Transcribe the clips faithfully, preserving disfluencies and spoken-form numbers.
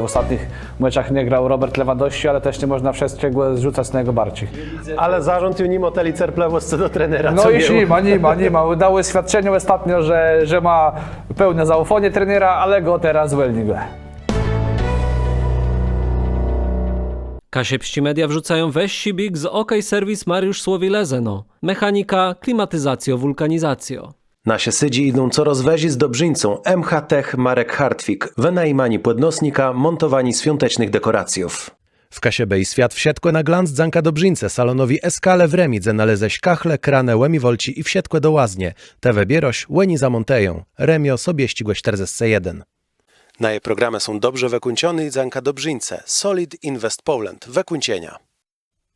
W òstatnëch meczach nie grôł Robert Lewandowsczi, ale téż nie mòżna wszëtczégò zrzucac na jegò barczi. Ale zarząd ju ni mô tëli cerplëwòscë do trenera, no co i miôł. Ni ma, ni ma, ni ma. Dôł òswiôdczenié òstatno, że, że mô pełné zaùfanié trenera, ale gò terô zwòlnilë. Kaszëbsczé media wrzucają wëższi bieg z OK Serwis Mariusz Słowi, Lëzëno. Mechanika, klimatizacjô, wùlkanizacjô. Nasze zasydżi jidą corôz wëżi z dobrzińcą M H Tech Marek Hartwig, wënajmanié pòdnosnika, mòntowanié swiątecznëch dekòracjów. W Kaszëbë i Swiat wszëtkò na glanc dzãka dobrzińcë, salonowi Eskale w Rëmi, dze nalézesz kachle, kranë, ùmiwalczi i wszëtkò do łaznie. Të wëbiérôsz, òni zamòntëją. Rëmiô, Sobiesczégò sztërdzescë jeden. Naje programë są dobrze wëkùńczoné i dzãka dobrzińcë Solid Invest Poland. Wëkùńczenia.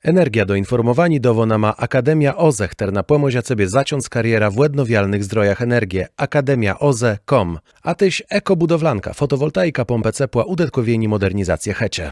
Energiã do infòrmòwaniô dôwô nama Akademia O Z E, chtërna pòmòże cebie zacząc karierã w òdnowialnëch zdrojach energie. Akademia O Z E com. A téż Ekobudowlanka, fòtowòltaika, pómpë cepła, ùdëtkòwienié, mòdernizacje chëczë.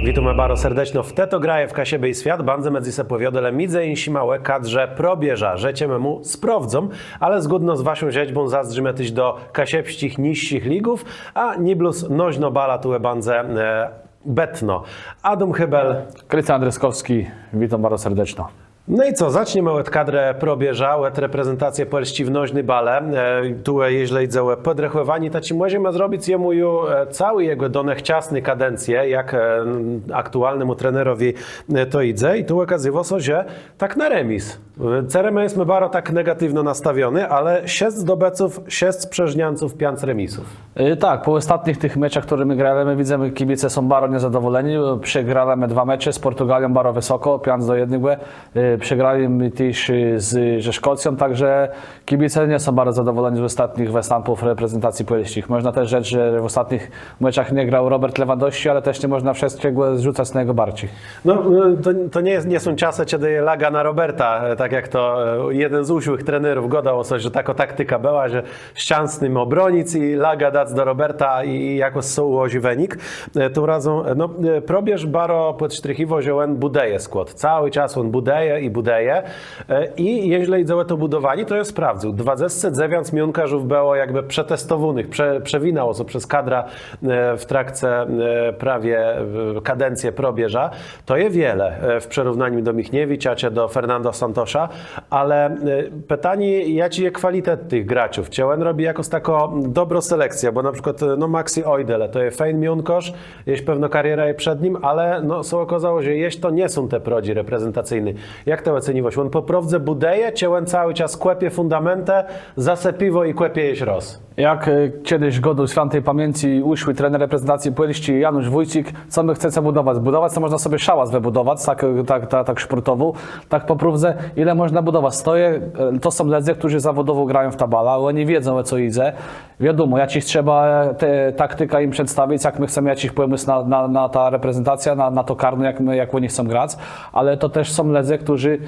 Witómë baro serdeczno w Tej to graje w Kaszëbë i Swiat. Bãdzemë dzys sã òpòwiôdelë midzë jinszima ò kadrze Probierza. Rzeczemë mù sprôwdzóm, ale zgódno z waszą żëczbą zazdrzimë téż do kaszëbsczich niższich ligów, a nié blós nożnô bala tu bãdze, e, bëtnô. Adóm Hébel. Krystian Andrëskòwsczi, witóm baro serdeczno. No i co, zaczniemë òd kadrë Probierza, òd reprezentacje Pòlsczi w nożny balë. E, tu, e, jeżlë jidze ò pòdrechòwanié, to czë mòżemë zrobic jemù ju, e, całi jegò donëchczasny kadencje, jak, e, aktualnémù trenerowi, e, to jidze. I tu òkazywô sã, że tak na remis. E, cerô më jesmë baro tak negatiwno nastawiony, ale szesc dobëców, szesc przerżniãców, piãc remisów. E, tak, pò òstatnëch tëch meczach, chtërne më grelë, më widzymë, kibice są baro niezadowòlony. Przegrelë më dwa mecze z Pòrtugalią baro wësok, piãc do jednégò. E, przegrelë më téż, e, z, ze Szkòcją, tak że kibice nie są baro zadowòlony z òstatnëch wëstãpów reprezentacje Pòlsczi. Mòżna téż rzec, że w òstatnëch meczach nie grôł Robert Lewandowsczi, ale téż nie mòżna wszëtczégò zrzucac na jegò barczi. No, e, to, to nie je, nie są czasë, czedë je laga na Roberta, e, tak jak to, e, jeden z ùszłëch trenerów gôdôł, że takô taktika bëła, że szczescym òbronic i laga dac do Roberta i, i jakòs sã ùłożi wënik. E, tim razã, e, no, e, Probierz baro pòdsztrichiwô, że òn bùdëje skłôd. Całi czas òn bùdëje i bùdëje. E, i jeżlë jidze ò to bùdowanié, to jô sprôwdzył. Dwadzesce dzewiãc miónkarzów bëło jakbë przetestowónëch, prze-, przewinãło sã przez kadrã, e, w trakce, e, prawie, e, kadencje Probierza. To je wiele, e, w przërównanim do Michniewicza czë do Fernando Santosza, ale, e, pitanié, jaczi je kwalitet tëch graczów? Czë òn robi jakąs taką dobrą selekcjã? Bò na przikłôd, e, no, Maxi Ojdele, to je fejn miónkôrz, jesz pewno kariera je przed nim, ale, no, sã òkôzało, że jesz to nie są te prodżi reprezentacyjné. Jak të òceniwôsz? Òn pò prôwdze bùdëje, czë òn całi czas kòpie fùndamentë, zasëpiwô i kòpie jesz rôz? Jak, e, czedës gôdôł swiãti pamiãcë ùszłi trener reprezentacje Pòlsczi Janusz Wójcik, co më chcemë bùdowac? Bùdowac to mòżna sobie szałas wëbùdowac, tak, e, tak, tak, tak szpòrtowò, tak pò prôwdze, ile mòżna bùdowac? To je, e, to są lëdze, chtërny zawòdowò grają w tã balã, òni wiedzą, ò co jidze. Wiadomò, jaczis trzeba, e, te, taktikã jim przedstawic, jak më chcemë jaczis pòmësł na, na, na tã reprezentacjã, na, na to karno, jak më, jak òni chcą grac, ale to téż są lëdze, chtërny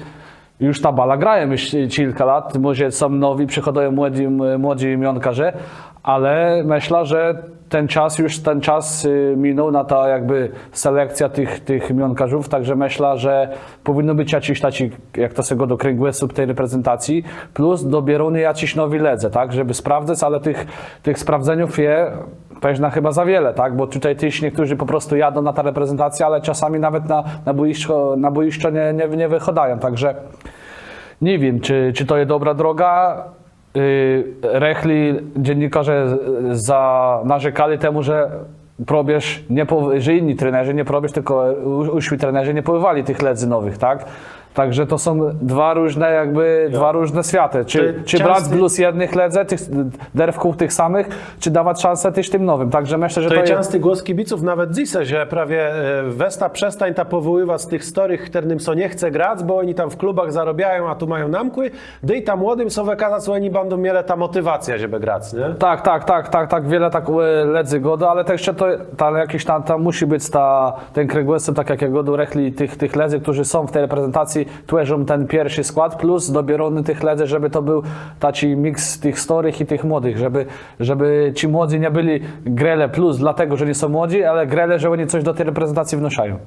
ju tã balã grają ju, e, czilka lat, mòże są nowi, przëchôdają młodi, m-, młodi miónkarze, ale mëszlã, że ten czas, ju ten czas, e, minął na tã jakbë selekcjã tëch, tëch miónkarzów, tak że mëszlã, że pòwinno bëc jaczis taczi, jak to sã gôdô, kręgòsłup ti reprezentacje, plus dobiéróny jaczis nowi lëdze, tak, żebë sprôwdzëc, ale tëch, tëch sprôwdzeniów je pewno chëba za wiele, tak? Bò tutaj téż niechtërny pò prostu jadą na tã reprezentacjã, ale czasama nawet na, na bòjiszcze, na bòjiszcze nie, nie, nie wëchôdają. Tak że nie wiém, czë, czë to je dobrô droga. E, rëchli dzénnikarze za-, narzékelë temù, że Probierz nie pò-, że jiny trenerzë, nié Probierz, tilkò ù-, ùszłi trenerzë nie pòwòływelë tëch lëdzy nowëch, tak? Tak że to są dwa różné, jakbë, dwa różné swiatë. Czë, czë brac blós jednëch lëdzy, tëch dërch tëch samëch, czë dawac szansã téż tim nowim. Tak że mëszlã, że to je czãsti głos kibiców nawet dzysô, że prawie, e, wasta, przestań ta pòwòływac tëch stôrëch, chtërnym sã nie chce grac, bò òni tam w klubach zarôbiają, a tu mają namkłé. Dôj tam młodim sã wëkazac, òni bãdą mielë tã mòtiwacjã, żebë grac, nié? Tak, tak, tak, tak, tak, wiele tak, e, lëdzy gôdô, ale téż to, ta, jaczis tam, tam mùszi bëc ta, ten krëgòsłup, tak jak jô gôdôł, rëchli tëch, tëch lëdzy, chtërny są w ti reprezentacje, twòrzą ten pierszi skłôd, plus dobiéróny tëch lëdzy, żebë to béł taczi miks tëch stôrëch i tëch młodëch, żebë, żebë ti młodi nie bëlë, grelë plus dlôtegò, że nie są młodi, ale grelë, że òni cos do ti reprezentacje wnôszają.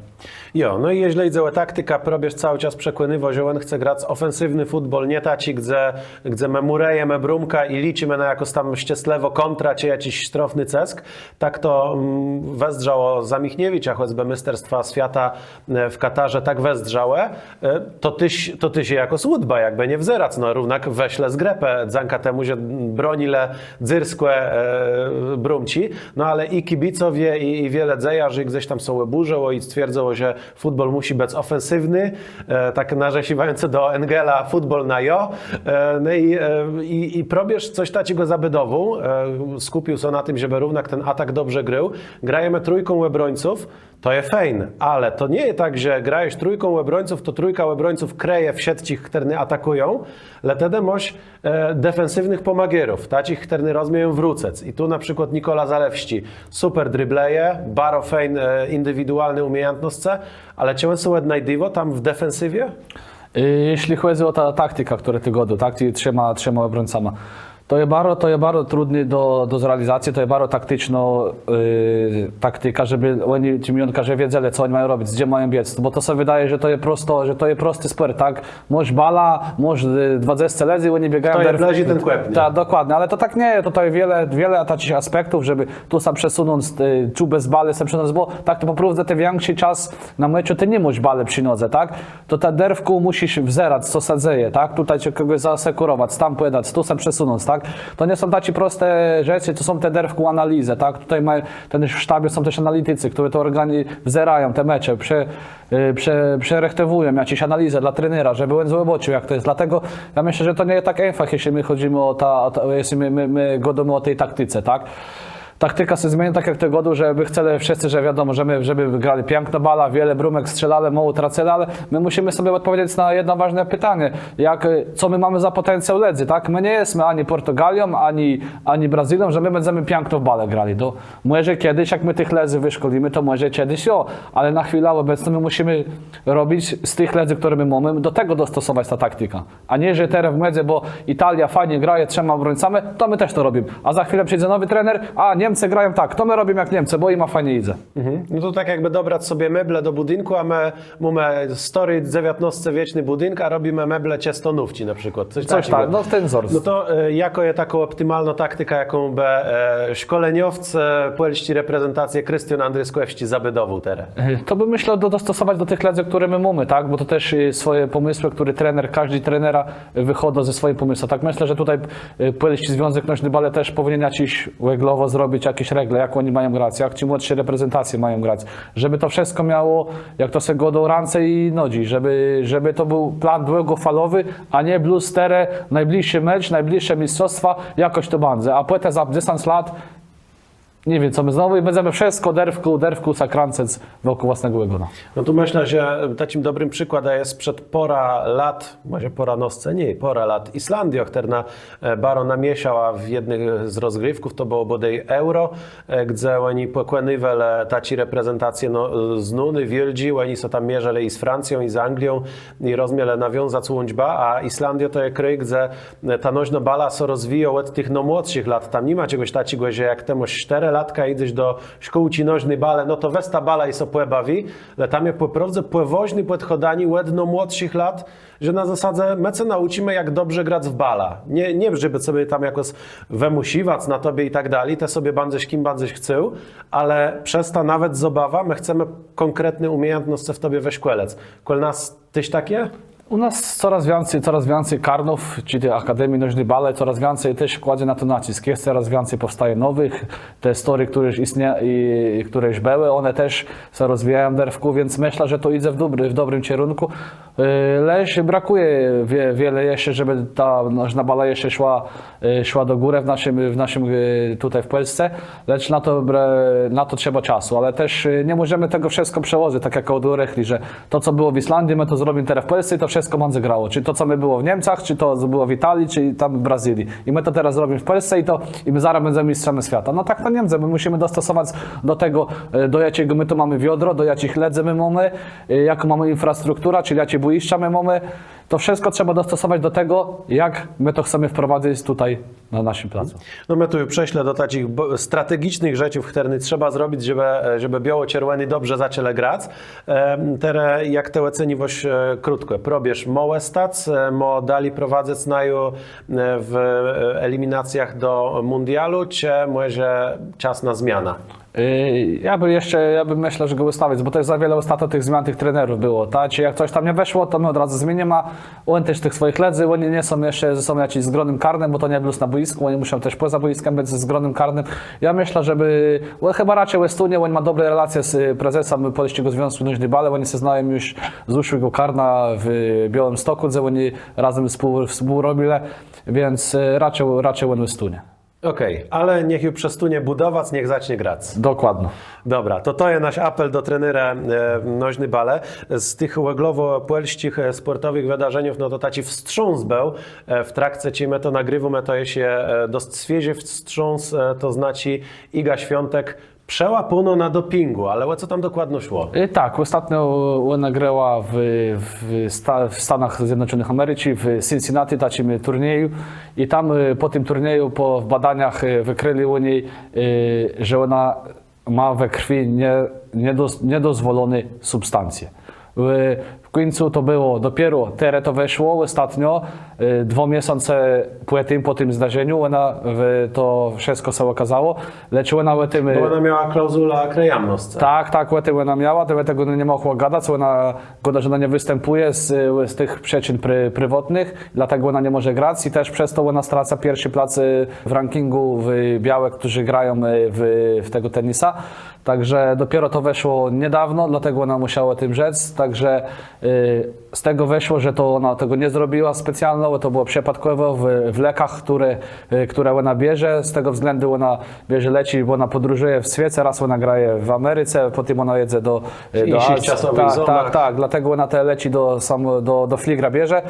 Jo, no i jeżlë jidze ò taktikã, Probierz całi czas przekònywôł, że òn chce grac ofensywny fùtbòl, nié taczi, gdze, gdze më mùrëjemë brómkã i lëczimë na jakąs tam szczeslëwą kòntrã czë jaczis sztrôfny cësk. Tak to mm, wëzdrzało za Michniewicza, chòcbë mésterstwa swiata e, w Katarze tak wëzdrzałë. E, to téż, to téż je jakôs ùdba, jakbë nie wzerac, no równak wëszlë z grëpë, dzãka temù, że bronilë dzyrskò e, brómczi. No ale i kibicowie, i, i wiele dzejarzi gdzes tam sã òbùrzëło i stwierdzëło, że fùtbòl mùszi bëc ofensywny, e, tak narzeszëwającë do Engela fùtbòl na jo. E, no i, e, i, i Probierz cos taczégò zabédowôł, e, skùpił sã na tim, żebë równak ten atak dobrze grôł. Grajemë trójką òbróńców, to je fejn, ale to nie je tak, że grajesz trójką òbróńców, to trójka òbróńców krëje wszëtczich, chtërny atakùją, le tedë môsz e, defensywnëch pòmagérów, taczich, chtërny rozmieją wrócëc. I tu na przikłôd Nikola Zalewski super driblëje, baro fejn e, indiwidualné ùmiejãtnoscë, ale czë òn sã òdnajdiwô tam w defensywie? E, jeżlë chòdzy ò tã taktikã, chtërną të gôdôł, tak, z trzema, trzema òbróńcama, to je baro, to je baro trudné do, do zrealizacje, to je baro takticznô e, taktika, żebë òni, ti miónkarze wiedzelë, co òni mają robic, gdze mają biec, bò to sã wëdôwô, że to je prosto, że to je prosti spòrt, tak? Môsz balã, môsz e, dwadzesce lëdzy, òni biegają. Chto je blëżi, ten kòpnie. Tak, dokładnie, ale to tak nie je, tutaj wiele, wiele taczich aspektów, żebë tu sã przesënąc, e, tu bez balë sã przesënąc, bò tak to pò prôwdze ten wikszi czas na meczu të ni môsz balë przi nodze, tak? To të dërch mùszisz wzerac, co sã dzeje, tak? Tutaj czë kògòs zaasekùrowac, tam pòdac, tu sã przesënąc, tak? To nie są taczé proste rzeczë, to są te dërch analizë, tak? Tutaj ma, ten w sztabie są téż analiticë, chtërny to òrgani-, wzérają te mecze, prze-, e, prze-, przërëchtowùją jaczés analizë dlô trenera, żebë òn zobôcził, jak to je. Dlôte jô mëszlã, że to nie je tak einfach, jeżlë më chòdzymë ò ta, ò ta, jeżlë më, më, më gôdómë ò ti taktice, tak? Taktika sã zmieniô, tak jak të gôdôł, że më chcelë wszëtcë, że wiadomò, że më, żebë grelë piãkno balã, wiele brómk strzélelë, mało tracëlë, ale më mùszimë sobie òdpòwiedzec na jedno wôżné pitanié. Jak, e, co më mómë za pòtencjał lëdzy, tak? Më nie jesmë ani Pòrtugalią, ani, ani Brazylią, że më bãdzemë piãkno w balã grelë. To mòże czedës, jak më tëch lëdzy wëszkòlimë, to mòże czedës jo, ale na chwilã òbecną më mùszimë robic z tëch lëdzy, chtërnëch më mómë, do tegò dostosowac tã taktikã. A nié, że terô w mòdze, bò Italiô fajnie graje trzema òbróńcama, to më téż to robimë. A za chwilã przińdze nowi trener, a Niemcë grają tak, to më robimë jak Niemcë, bò jima fajnie jidze. Mhm. No to tak jakbë dobrac sobie meble do bùdinkù, a më mómë stôri, dzewiãtnôstowieczny bùdink, a robimë meble czësto nowé na przikłôd. Cos taczégò. Cos tak, no w ten wzór. No to e, jakô je takô òptimalnô taktika, jaką bë e, szkòleniowc e, pòlsczi reprezentacje Krystian Andryskòwsczi zabédowôł terô? E, to bë mëszlã do, dostosowac do tëch lëdzy, chtërnëch më mómë, tak? Bò to téż e, swòje pòmësłë, chtërne trener, kòżdi trenera wëchôdô ze swòjim pòmësłã. Tak mëszlã, że tutaj e, Pòlsczi Związk Nożny Balë téż pòwinien jaczés òglowò zrobic jaczés regle, jak òni mają grac, jak ti młodszi reprezentacje mają grac, żebë to wszëtkò miało, jak to sã gôdô, rãce i nodżi, żebë, żebë to béł plan długòfalowi, a nié blós terô, nôblëższi mecz, nôblëższé mistrzostwa, jakòs to bãdze. A pòtemù za dzesãc lat nie wiém, co më znowù i bãdzemë wszëtkò dërch, dërch sã krãcëc wòkół własnégò ògòna. No tu mëszlã, że taczim dobrim przikładã je sprzed pôrã lat, mòże pôrãnôsce, nié, pôrã lat Islandiô, chtërna e, baro namiészała w jednëch z rozgriwków, to bëło bòdôj Euro, e, gdze òni pòkònywelë taczé reprezentacje, no, e, znóné, wiôldżé, òni sã tam mierzëlë i z Francją, i z Anglią, i rozmielë nawiązac łączbã, a Islandiô to je kraj, gdze e, ta nożnô bala sã rozwijô òd tëch nômłodszich lat. Tam ni ma czegòs taczégò, że jak të môsz sztërë latka, jidzesz do szkółczi nożny balë, no to wez tã balã i sã pòbawi, le tam je pò prôwdze pòwôżné pòdchôdanié òd nômłodszich lat, że na zasadze më ce naùczimë, jak dobrze grac w balã. Nié, nié żebë sobie tam jakòs wëmùsziwac na tobie i tak dali, të sobie bãdzesz kim bãdzesz chcôł, ale przez tã nawet zôbawã më chcemë kònkretné ùmiejãtnoscë w tobie wëszkòlëc. Kòl nas téż tak je? Ù nas corôz wiãcy, corôz wiãcy karnów, czë tëch akademii nożny balë, corôz wiãcy téż kładze na to nacësk. Je corôz wiãcy pòwstôwô nowëch, te stôré, chtërne ju jistnie-, i, chtërne ju bëłë, òne téż sã rozwijają dërch, wiãc mëszlã, że to jidze w dobri-, w dobrim czerënkù. E, lecz brakùje wie-, wiele jesz, żebë ta nożnô bala jesz szła, e, szła do górë w naszim, w naszim, e, tutaj w Pòlsce. Lecz na to bra-, na to trzeba czasu, ale téż, e, ni mòżemë tegò wszëtkò przełożëc, tak jak òd rëchli, że to, co bëło w Islandii, më to zrobimë terô w Pòlsce i to wszëtkò bãdze grało. Czë to, co më bëło w Niemcach, czë to, co bëło w Italii, czë tam w Brazylii. I më to terô zrobimë w Pòlsce i to, i më zarô bãdzemë mistrzama swiata. No tak to nie bãdze, më mùszimë dostosowac do tegò, e, do jaczégò më tu mómë wiodro, do jaczich lëdzy më mómë, e, jaką mómë infrastrukturã, czëlë jaczé bòjiszcza më mómë. To wszëtkò trzeba dostosowac do tegò, jak më to chcemë wprowadzëc tutaj na naszim placu. No më tu ju przeszlë do taczich b-, strategicznëch rzeczów, chtërne trzeba zrobic, żebë, żebë biôło-czerwòny dobrze zaczãlë grac. Em, terô, jak të òceniwôsz, e, krótkò, Probierz mô òstac, e, mô dali prowadzëc naju, e, w, e, eliminacjach do mundialu, czë mòże czas na zmianã? Y, jô bë jesz, jô bë mëslôł, że gò òstawic, bò to je za wiele òstatno tëch zmian tëch trenerów bëło, tak? Czë jak cos tam nie wëszło, to më òd razu zmienimë. Òn téż tëch swòjich lëdzy, òni nie są jesz, że są jaczis z grónym karnã, bò to nié blós na bòjiskù, òni mùszą téż pòza bòjiskã bëc z grónym karnã. Jô mëszlã, żebë, òn chëba rôczi òstónie, òn mô dobré relacje z, y, prezesã Pòlsczégò Związkù Nożny Balë, òni sã znają ju z ùszłégò karna w Białymstokù, dze òni razã współ-, współrobilë, więc, y, rôczi, rôczi òn òstónie. Òkej, ale niech ju przestónie bùdowac, niech zacznie grac. Dokładno. Dobra, to to je nasz apel do trenera, e, nożny balë. Z tëch òglowò pòlsczich, e, spòrtowëch wëdarzeniów, no to taczi wstrząs béł, e, w trakce, czej më to nagriwómë, to je sã, e, dosc swiéżi wstrząs, e, to znaczi Iga Świątek przëłapónô na dopingù, ale ò co tam dokładno szło? E, tak, òstatno òna grała w, w Sta-, w Stanach Zjednoczonëch Americzi, w Cincinnati, taczim turnieju. I tam, e, pò tim turnieju, pò, w badaniach, e, wëkrëlë ù ni, e, że òna mô we krwi nie-, niedoz-, niedozwòloné substancje. W, w kùńcu to bëło dopiérze, terô to wëszło òstatno, e, dwa miesące pò tim, pò tim zdarzeniu, òna w, to wszëtkò sã òkôzało, lecz òna ò tim, e, Bò òna miała klauzulã krëjamnoscë. Tak, tak, ò tim òna miała, to tegò nie mògła gadac, òna gôda, że òna nie wëstãpùje z, z tëch przëczën pri-, priwatnëch, dlôte òna ni mòże grac i téż przez to òna straca pierszi plac, e, w rankingù w białk, chtërne grają, e, w, w tegò tenisa. Tak że dopiérze to wëszło niedôwno, dlôte òna mùsza ò tim rzec. Tak że, e, z tegò wëszło, że to òna tegò nie zrobiła specjalno, to bëło przëpôdkòwò w, w lékach, chtërne, e, chtërne òna bierze. Z tegò wzglãdu òna bierze léczi, bò òna pòdróżëje w swiece, rôz òna graje w Americe, pòtim òna jedze do, e, do Azji. W jinszich czasowëch zonach. Tak, tak, tak. Dlôte òna te léczi do, sam, do, do fligra bierze,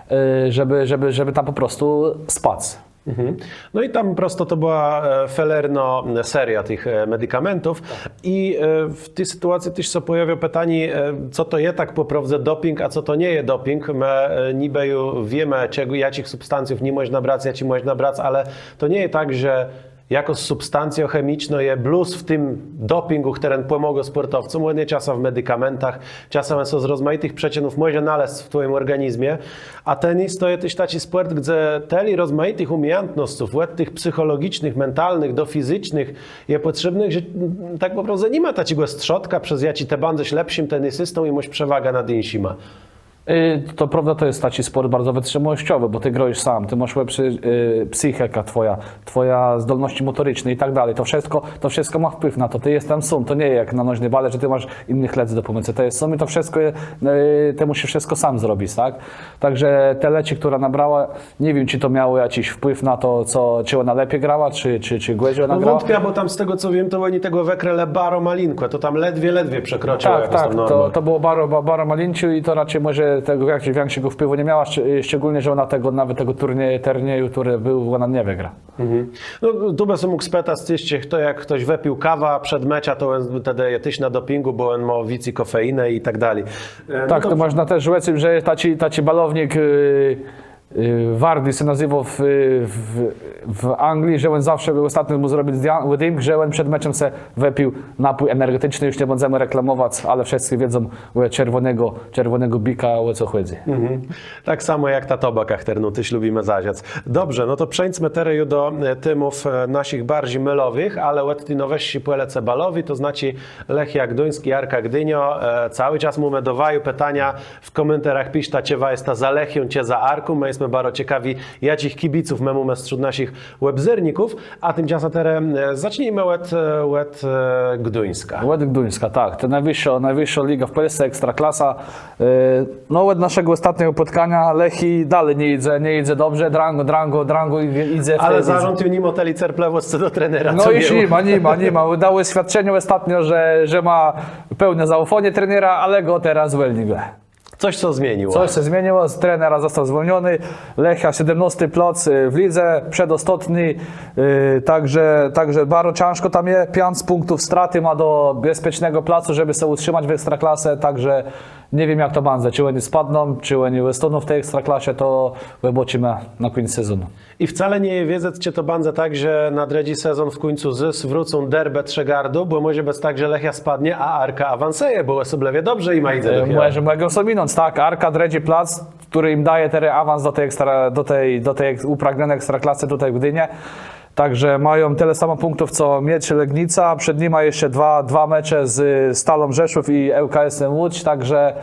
e, żebë, żebë, żebë tam pò prostu spac. Mhm. No i tam prosto to bëła, e, felernô seriô tëch, e, medikamentów. Tak. I, e, w ti sytuacji téż sã pòjôwiô pitanié, e, co to je tak pò prôwdze doping, a co to nie je doping. Më, e, nibë ju wiémë, czegò, jaczich substancjów nie mòżna brac, jaczich mòżna brac, ale to nie je tak, że jakôs substancjô chemicznô je blós w tim dopingù, chtëren pòmôgô spòrtowcóm, òn je czasã w medikamentach, czasã òn sã z rozmajitëch przëczënów mòże nalezc w twòjim òrganizmie. A tenis to je téż taczi spòrt, gdze tëli rozmajitëch ùmiejãtnosców, òd tëch psychòlogicznëch, mentalnëch, do fizycznëch, je pòtrzébnëch, że, mm, tak pò prôwdze ni ma taczégò strzódka, przez jaczi të bãdzesz lepszim tenisistą i môsz przewôgã nad jinszima. Y, to prôwda, to je taczi spòrt baro wëtrzimałoscowi, bò të grôsz sóm, të môsz lepszą, y, psychikã twòjã, twòje zdolnoscë mòtoriczné i tak dali. To wszëtkò, to wszëtkò mô wpłiw na to. Të jes tam sóm, to nie je jak na nożny balë, że të môsz jinszich lëdzy do pòmòcë. Të jes sóm i to wszëtkò je, y, të mùszisz wszëtkò sóm zrobic, tak? Tak że te léczi, chtërne òna brała, nie wiém, czë to miało jaczis wpłiw na to, co, czë òna lepi grała, czë, czë, czë gòrzi òna grała. No wątpiã, bò tam z tegò, co wiém, to òni tegò wëkrëlë baro malinkò, to tam ledwie, ledwie przekrocziło jakąs tam normã. Tak, tak, to, to bëło baro, ba-, baro malinkò i to raczi mòże tegò wiãk-, wiãkszégò wpłiwù nie miała, szcz-, szczególnie, że òna tegò, nawet tegò turnie-, turnieju, chtëren béł, òna nie wëgra. Mhm. No, tu bë sã mógł spëtac jesz, chto, jak chtos wëpił kawã przed meczã, to òn tedë je téż na dopingù, bò òn mô wicy kòfeinë i tak dali. E, no tak, to dobrze. Mòżna téż rzec, że taczi, taczi balownik, y, y, Vardy sã nazéwô w, w, w Anglii, że òn zawsze béł, òstatno mù zrobił zdjã-, zdjimk, że òn przed meczã se wëpił napój energeticzny, ju nie bãdzemë reklamòwac, ale wszëtcë wiedzą, ò czerwònégò, czerwònégò bika, ò co chòdzy. Mhm. Tak samò jak ta tobaka, chtërną téż lubimë zażëc. Dobrze, no to przeńdzmë terô ju do, e, témów, e, naszich barżi môlowëch, ale òd ti nôwëższi pòlëcë balowi, to znaczi Lechia Gduńsk i Arka Gdiniô. E, całi czas mómë do waju pitania, w kòmentarach piszta, czë wa jesta za Lechią, czë za Arką. Më jesmë baro cekawi, jaczich kibiców më mómë westrzód naszich òbzérników. A timczasã terô, e, zacznijmë òd, e, òd, e, Gduńska. Òd Gduńska, tak. To nôwëższô, nôwëższô liga w Pòlsce, Ekstraklasa. E, no, òd naszégò òstatnégò pòtkaniô Lechii dali nie jidze, nie jidze dobrze, drãgò, drãgò, drãgò i-, jidze. Ale zarząd ju ni mô tëli cerplëwòscë do trenera, co miôł. No ju ni mô, ni mô, ni mô. Dôł òswiôdczenié òstatno, że, że mô pełné zaùfanié trenera, ale gò terô zwòlnilë. Cos sã zmieniło. Cos sã zmieniło, z trenera został zwolniony. Lechia, sétmënôsti plac, y, w lidze, przedostatny. Y, także, także baro cãżkò tam je. Piãc pùnktów stratë mô do bezpiecznégò placu, żebë sã ùtrzëmac w Ekstraklase. Także nie wiém, jak to bãdze. Czë òni spadną, czë òni òstóną w ti Ekstraklase, to òbôczimë na kùńc sezonu. I wcale nie je wiedzec, czë to bãdze tak, że na drëdżi sezon w kùńcu zôs wrócą derbë Trzëgardu, bò mòże bëc tak, że Lechia spadnie, a Arka awansëje, bò òsoblëwie dobrze jima jidze do... E, Lechia. Mòże, mògą sã minąc, tak, Arka, drëdżi plac, chtëren jim dôwô terô awans do ti ekstra, do ti, do ti eks-, ùpragnioné Ekstraklasë tutaj w Gdini. Także mają tëli samò pùnktów, co Miedź Legnica, przed nima jesz dwa, dwa mecze z Stalą Rzeszów i ŁKS-em Łódź, także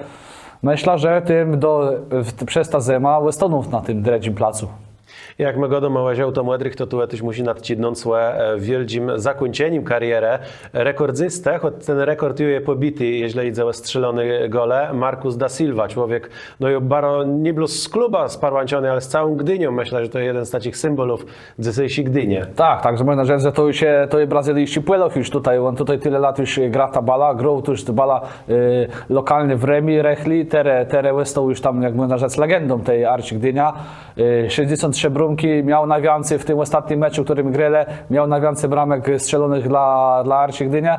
mëszlã, że tim do, w, przez tã zëmã òstóną na tim drëdżim placu. Jak më gôdómë ò żôłto-mòdrëch, to tu téż mùszi nadczidnąc ò, e, wiôldżim zakùńczenim karierë rekòrdzëstë, chòc ten rekòrd ju je pòbiti, jeżlë jidze ò strzeloné gòle, Marcos da Silva, człowiek, no ju baro, nié blós z klubã sparłãczony, ale z całą Gdinią. Mëszlã, że to jeden z taczich symbòlów dzysészi Gdinie. Tak, także mòżna rzec, że to ju je, to je brazylijsczi Pòlôch ju tutaj, òn tutaj tëli lat ju grô tã balã, grôł ju tã balã, e, lokalnie w Rëmi, rëchli, terô, terô òstôł ju tam, jak mòżna rzec, legendą ti Arczi Gdiniô. E, szescdzesąt trzë brómczi, miôł nôwiãcy w tim òstatnym meczu, w chtërnym grelë, miôł nôwiãcy brómk strzelonëch dlô, dlô Arczi Gdiniô,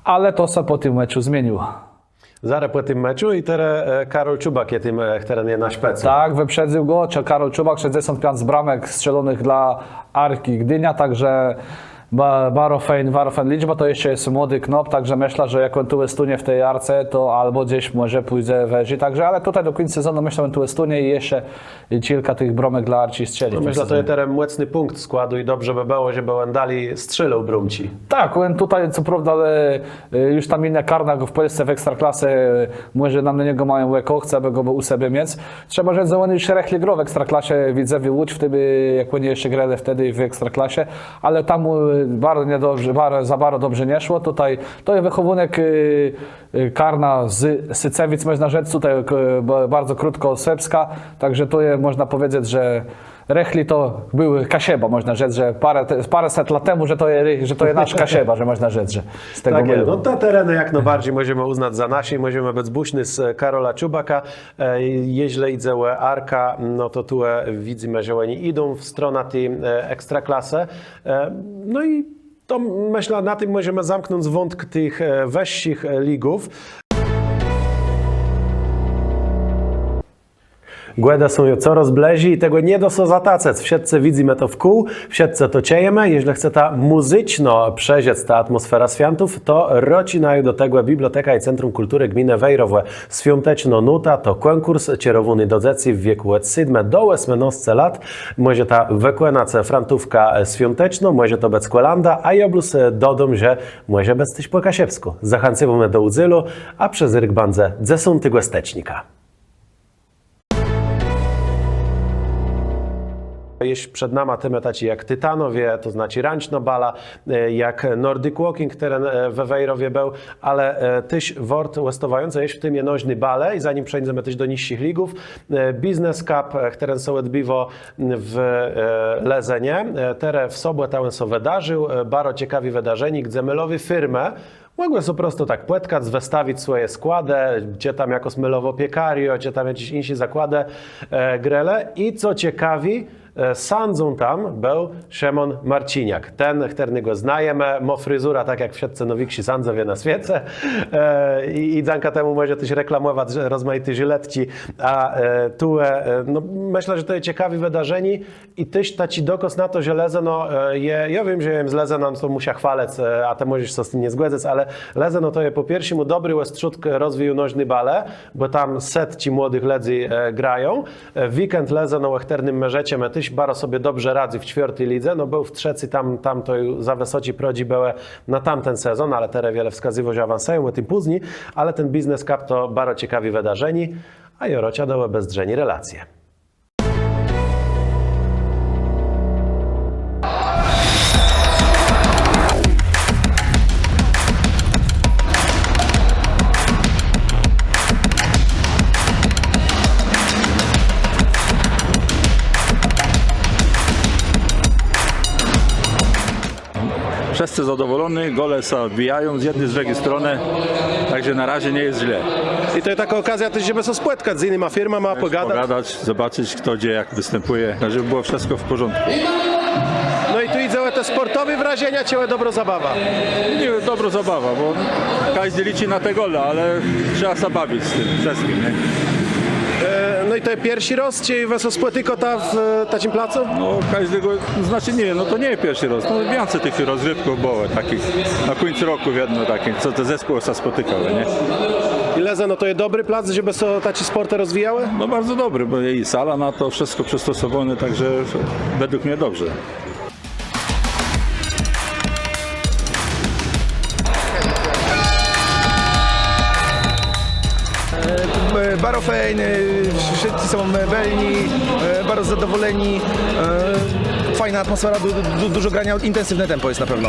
ale to sã pò tim meczu zmieniło. Zarô pò tim meczu i terô, e, Karól Czubak je tim, e, chtëren je na szpëcu. Tak, wëprzédzył gò, czë Karól Czubak, szescdzesąt piãc brómk strzelonëch dlô Arczi Gdiniô, także ba-, baro fejn, baro fejn lëczba, to jesz je młodi knôp, także mëszlã, że jak òn tu òstónie w ti Arce, to abò gdzes mòże pùdze wëżi, także, ale tutaj do kùńca sezonu, mëszlã, òn tu òstónie i jesz i czile tëch brómk dlô Arczi strzeli. No, mëszlã, że to je terô mòcny pùnkt składu i dobrze bë bëło, żebë òn dali strzélôł brómczi. Tak, òn tutaj, co prôwda, ale, e, ju tam jinné karna gò w Pòlsce w Ekstraklase, e, mòże na niegò mają òkò, chcą, bë gò béł ù sebie miec. Trzeba rzec, że òn ju rëchli grôł w Ekstraklase, Widzewie Łódź, wtedë, jak òni jesz grelë wtedë w Ekstraklase, ale tam, e, baro niedobrze, baro, za baro dobrze nie szło. Tutaj to je wëchòwónk, e, e, karna z Sëcewic, mòżna rzec, tutaj, e, ba-, baro krótkò òd Słëpska, także to je, mòżna pòwiedzec, że rëchli to béł Kaszëba, mòżna rzec, że pôrã te-, pôrãset lat temù, że to je, że to je nasz Kaszëba, że mòżna rzec, że z tegò... Tak je, no te terenë jak nôbarżi mòżemë ùznac za nasze i mòżemë bëc bùszny z Karola Czubaka. E, jeżlë jidze ò Arkã, no to tu, e, widzymë, że òni jidą w stronã ti, e, Ekstraklasë. E, no i to, mëszlã, na tim mòżemë zamknąc wątk tëch, e, wëższich, e, ligów. Gòdë są ju corôz blëżi i tegò nie dô sã zatacëc. Wszëtcë widzymë to wkół, wszëtcë to czëjemë. Jeżlë chceta mùzyczno przeżëc tã atmòsferã swiãtów, to rôczi naju do tegò Biblioteka i Centrum Kùlturë Gminë Wejrowò. Swiątecznô nóta to kònkùrs czerowóny do dzecy w wiekù òd sédmë do òsmënôsce lat. Mòżeta wëkònac frantówkã swiąteczną, mòże to bëc kòlãda, a jô blós dodóm, że mòże bëc téż pò kaszëbskù. Zachãcywómë do ùdzélu, a przezérk bãdze dzesątégò stëcznika. Jesz przed nama témë taczé jak Titanowie, to znaczi rãcznô bala, e, jak Nordic Walking, chtëren, e, we Wejrowie béł, ale, e, téż wôrt òstôwającë jesz w témie nożny balë i zanim przeńdzemë téż do niższich ligów, e, Business Cup, e, chtëren sã òdbiwô w, e, Lëzënie. E, terô w sobòtã òn sã wëdarził, e, baro cekawé wëdarzenié, gdze môlowé firmë mògłë sã pò prostu tak pòtkac, wëstawic swòje składë, czë tam jakąs môlową piekariã, czë tam jaczés jinszé zakładë, e, grelë. I co cekawé, e, sãdzą tam béł Szëmón Marciniak. Ten, chtërnégò znajemë, mô frizurã tak jak wszëtcë nôwikszi sãdzowie na swiece. E, i, i dzãka temù mòże téż reklamòwac, że rozmajité żilëtczi. A, e, tu, e, e, no, mëszlã, że to je cekawé wëdarzenié. I téż taczi dokôz na to, że Lëzëno, e, je, jô wiém, że jô jem z Lëzëna, no to mùszã chwalëc, e, a të mòżesz sã z tim nie zgòdzëc, ale Lëzëno to je pò pierszémù dobri òstrzódk rozwiju nożny balë, bò tam setczi młodëch lëdzy, e, grają. E, Weekend Lëzëno, ò chtërnym më rzeczemë, téż baro sobie dobrze radzy w czwiôrti lidze, no béł w trzecy, tam, tam to ju za wësoczé prodżi bëłë na tamten sezon, ale terô wiele wskazywô, że awansëją, ò tim pózni, ale ten Business Cup to baro cekawé wëdarzenié, a jô rôczã do òbezdrzeniô relacje. Wszëscë zadowòlony, gòle sã wbijają z jedny, z drëdżi stronë, tak że na razie nie je źle. I to je takô òkazjô téż, żebë sã spòtkac z jinyma firmama, pògadac. Pògadac, zobaczëc, chto gdze jak wëstãpùje, żebë bëło wszëtkò w pòrządkù. No i tu jidze ò te spòrtowé wrażenia, czë ò dobrô zabawa? Nié, dobrô zabawa, bò kòżdi liczi na te gòle, ale trzeba sã bawic z tim wszëtczim, nié? E, no i to je pierszi rôz, czë wa sã spòtikôta w, e, taczim placu? No, kòżdégò, znaczi nié, no to nie je pierszi rôz, no wiãcy tëch rozgriwków bëło taczich, na kùńc rokù wiedno taczich, co te zespòłë sã spòtikałë, nié? I Lëzëno to je dobri plac, żebë sã taczé spòrtë rozwijałë? No bardzo dobri, bò i sala na to, wszëtkò przëstosowóné, tak że wedłùg mie dobrze. E, e, baro fejn, e, wszëtcë są bëlny, e, baro zadowòlony. E, fajnô atmòsfera, du-, du-, dużo graniô, intensywné tempò je na pewno.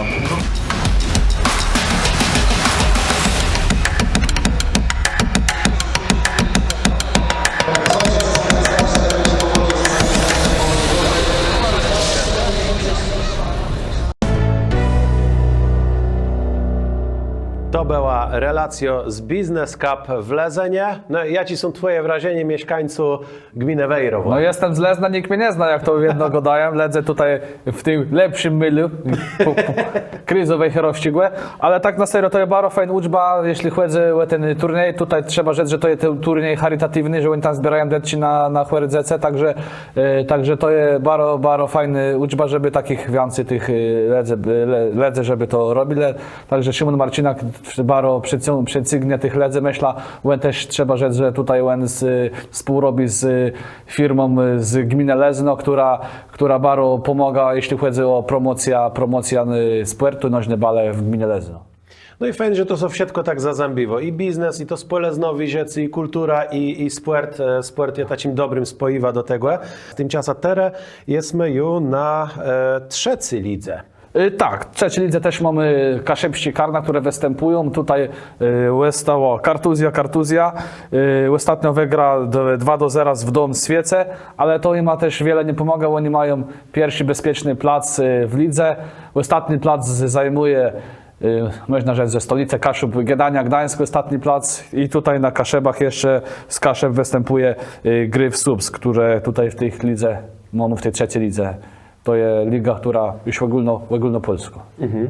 To bëła relacjô z Business Cup w Lëzënie. No, jaczé są twòje wrażenia, mieszkańcu gminë Wejrowò? No, jestem z Lezna, nikt mnie nie zna, jak to wiedno gôdają. Lëdze tutaj w tim lepszim môlu, pò, pò, krézu wejrowsczégò. Ale tak na serio, to je baro fejn ùdba, jeżlë chòdzy ò ten turniej. Tutaj trzeba rzec, że to je ten turniej charitatiwny, że òni tam zbiérają dëtczi na, na chòré dzecë, tak że, e, tak że to je baro, baro fejnô ùdba, żebë taczich wiãcy tëch, e, lëdzy, e, le-, lëdzy, żebë to robilë. Tak że Szëmón Marciniak baro przëcą-, przëcygnie tëch lëdzy, mëszlã, òn téż, trzeba rzec, że tutaj òn z, współrobi z firmą, e, z gminë Lezno, chtërna, chtërna baro pòmôgô, jeżlë chòdzy ò promòcjã, promòcjã, e, spòrtu nożny balë w gminie Lezno. No i fejn, że to sã wszëtkò tak zazãbiło. I biznes, i to spòlëznowé rzeczë, i kùltura, i, i spòrt. E, spòrt je taczim dobrim spòjiwã do tegò. Timczasã terô jesmë ju na, e, trzecy lidze. E, tak, w trzecy lidze téż mómë kaszëbsczé karna, chtërne wëstãpùją. Tutaj, e, òstało Kartuzjô, Kartuzjô. E, òstatno wëgra d-, dwa do zera z Wdą w Swiece, ale to jima téż wiele nie pòmôgô, òni mają pierszi bezpieczny plac, e, w lidze. Òstatny plac z-, zajmùje, e, mòżna rzec, ze stolëcë Kaszëb, Gdania, Gdańsk, òstatny plac. I tutaj na Kaszëbach jeszcze z Kaszëb wëstãpùje, e, Gryf Słupsk, chtërne tutaj w ti lidze, no, w ti trzecy lidze. To je liga, chtërna ju ògólno-, ògólnopòlskô. Mhm.